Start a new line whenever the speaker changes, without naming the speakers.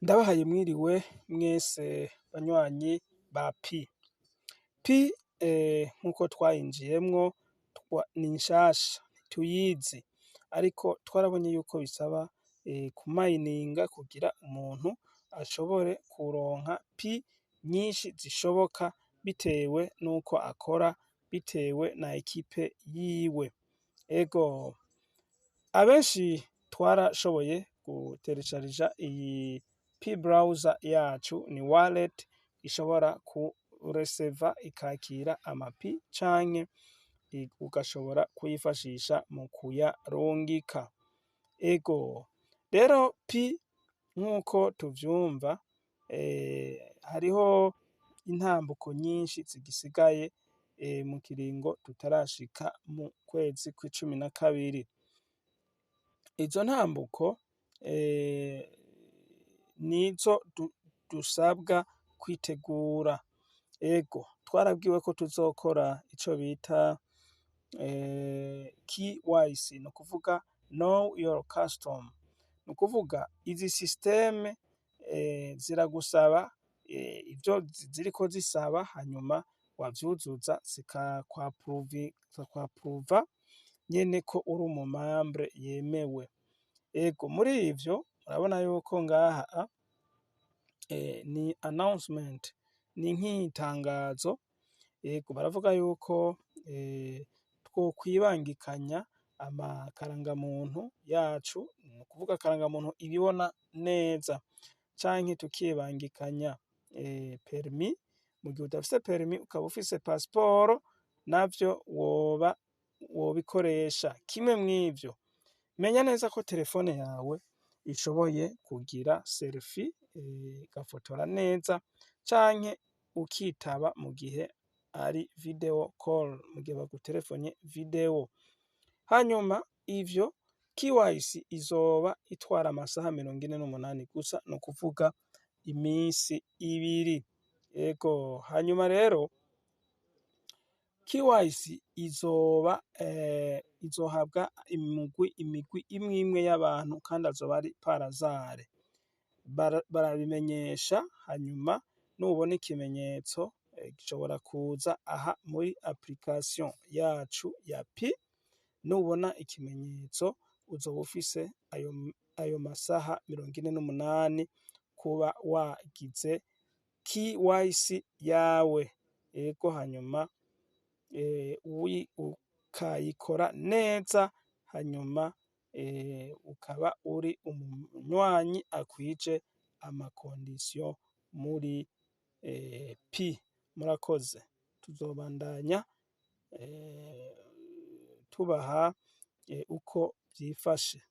Ndabahaye mwiriwe mwese banywanyi ba Pi. Pi nkuko twayinjiyemwo ni nshasha, ntituyizi, ariko twarabonye yuko bisaba kumayininga kugira umuntu ashobore kuronka Pi nyinshi zishoboka, bitewe nuko akora, bitewe na ekipe yiwe. Ego, abenshi twarashoboye guteresharija iyi Pi Browser yacu, ni wallet ishobora kureseva, ikakira amapi, canke ugashobora kuyifashisha mu kuyarungika. Ego, rero Pi nkuko tuvyumva, hariho intambuko nyinshi zigisigaye mu kiringo tutarashika mu kwezi kw'icumi na kabiri. Izo ntambuko nizo dusabwa kwitegura. Ego, twarabwiwe ko tuzokora ico bita KYC, ni ukuvuga know your customer. Ni ukuvuga izi système ziragusaba ivyo ziriko zisaba, hanyuma wavyuzuza zikakwapuruva nyene ko uri umu membre yemewe. Ego, muri ivyo murabona yuko ngaha ni announcement, ni nk'itangazo. Ego, baravuga yuko twokwibangikanya amakarangamuntu yacu, ni ukuvuga karangamuntu ibibona neza, canke tukibangikanya permis. Mu gihe udafise permis ukaba ufise pasiporo, navyo woba wobikoresha. Kimwe mw'ivyo, menya neza ko telefone yawe ishoboye kugira selfie, igafotora neza, canke ukitaba mu gihe ari video call, mu gihe baguterefonye video. Hanyuma ivyo KYC izoba itwara amasaha 48 gusa, ni ukuvuga imisi 2. Ego, hanyuma rero KYC izoba izohabwa imigwi imwe imwe y'abantu, kandi azoba ari par hasard. Barabimenyesha, hanyuma nubona ikimenyetso gishobora kuza aha muri application yacu ya Pi. Nubona ikimenyetso, uzoba ufise ayo masaha 48 kuba wagize KYC yawe. Ego, hanyuma ukayikora neza, hanyuma ukaba uri umunywanyi akwije ama conditions muri Pi. Murakoze, tuzobandanya tubaha uko vyifashe.